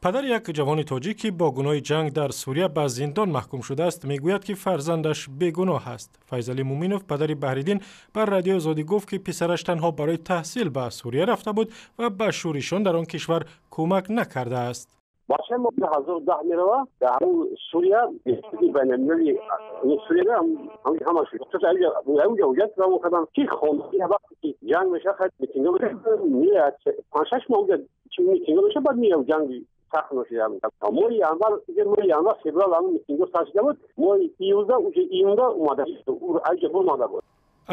Падари як ҷавони тоҷик, ки бо гуноҳи ҷанг дар Сурия ба зиндон маҳкум шудааст, мегӯяд, ки фарзандаш бегуноҳ аст. Файзалӣ Муминов, падари Баҳриддин, ба Радиои Озодӣ гуфт, ки писараш танҳо барои таҳсил ба Сурия рафта буд ва ба шӯришон дар он кишвар кӯмак накардааст. Бачаи мо 2010 мерава дар ҳамун Сурия, байналмилали Сурия, ҳама ҳуҷҷат равон карданд, ки хона вақте ки ҷанг мешавад, митинго меяд, 5-6 моҳ уҷа митинго мешавад, баъд меяд, ҷанг сахт мешавад. Моҳи январ, моҳи январ, феврал ҳамун митинго сар шуда буд, моҳи июлда уже июнда омада, аҷа омада буд.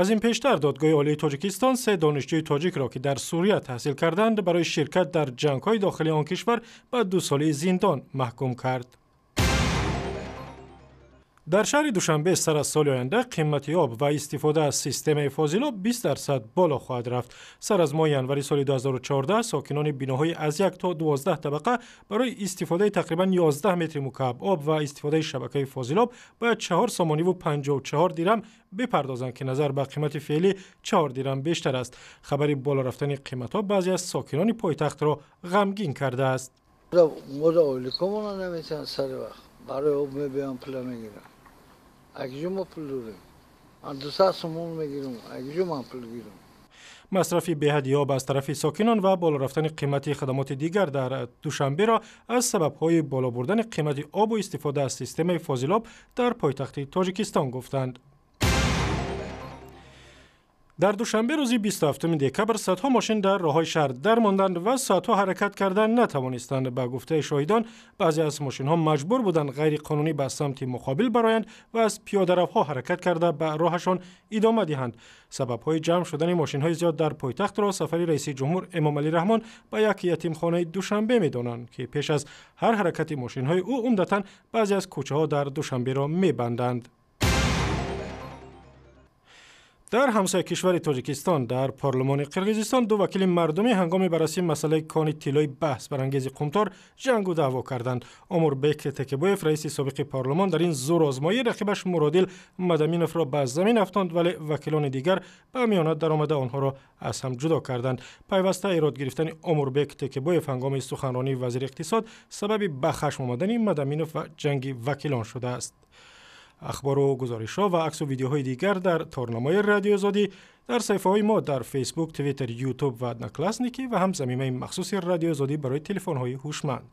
Аз ин пештар Додгоҳи Олии Тоҷикистон се донишҷӯи тоҷикро, ки дар Сурия таҳсил карданд, барои ширкат дар ҷангҳои дохилии он кишвар ба 2 солаи зиндон маҳкум кард. Дар шаҳри Душанбе сар аз соли оянда қимати об ва истифода аз системаи фозилоб 20% боло хоҳад рафт. Сар аз моҳи январи соли 2014 сокинони биноҳои аз 1 то 12 табақа барои истифодаи тақрибан 11 метри мукааб об ва истифодаи шабакаи фозилоб бояд 4 сомониву 54 дирам бипардозанд, ки назар ба қимати феълӣ 4 дирам бештар аст. Хабари боло рафтани қиматҳо баъзе аз сокинони пойтахтро ғамгин кардааст. Барои об мебиям, пула мегирам. Акҷо мо пул дорем? Ман 200 сомон мегирам, акҷо ман пул гирам? Масрафи беҳадди об аз тарафи сокинон ва боло рафтани қимати хадамоти дигар дар Душанберо аз сабабҳои боло бурдани қимати обу истифода аз системаи фозилоб дар пойтахти Тоҷикистон гуфтанд. Дар Душанбе рӯзи 27 декабр садҳо мошин дар роҳҳои шаҳр дармонданд ва соатҳо ҳаракат карда натавонистанд. Ба гуфтаи шоҳидон, баъзе аз мошинҳо маҷбур буданд ғайриқонунӣ ба самти муқобил бароянд ва аз пиёдаравҳо ҳаракат карда ба роҳашон идома диҳанд. Сабабҳои ҷамъ шудани мошинҳои зиёд дар пойтахтро сафари раиси ҷумҳур Эмомалӣ Раҳмон ба як ятимхонаи Душанбе медонанд, ки пеш аз ҳар ҳаракати мошинҳои ӯ умдатан баъзе аз кӯчаҳо дар Душанберо мебанданд. Дар ҳамсоя кишвари Тоҷикистон, дар парлумони Қирғизистон, ду вакили мардумӣ ҳангоми баррасии масъалаи кони тиллои баҳсбарангези Қумтор ҷангу даъво карданд. Омурбек Текебоев, раиси собиқи парлумон, дар ин зӯрозмоӣ рақибаш Муродил Мадаминовро ба замин афтонд, вале вакилони дигар ба миёна даромада онҳоро аз ҳам ҷудо карданд. Пайваста эрод гирифтани Омурбек Текебоев ҳангоми суханронии вазири иқтисод сабаби ба хашм омадани Мадаминов ва ҷанги вакилон шудааст. Ахбору гузоришҳо ва аксу видеоҳои дигар дар торнамои Радиои Озодӣ, дар саҳифаҳои мо дар Фейсбук, Твиттер, Ютуб ва Одноклассники ва ҳам замимаи махсуси Радиои Озодӣ барои телефонҳои ҳушманд.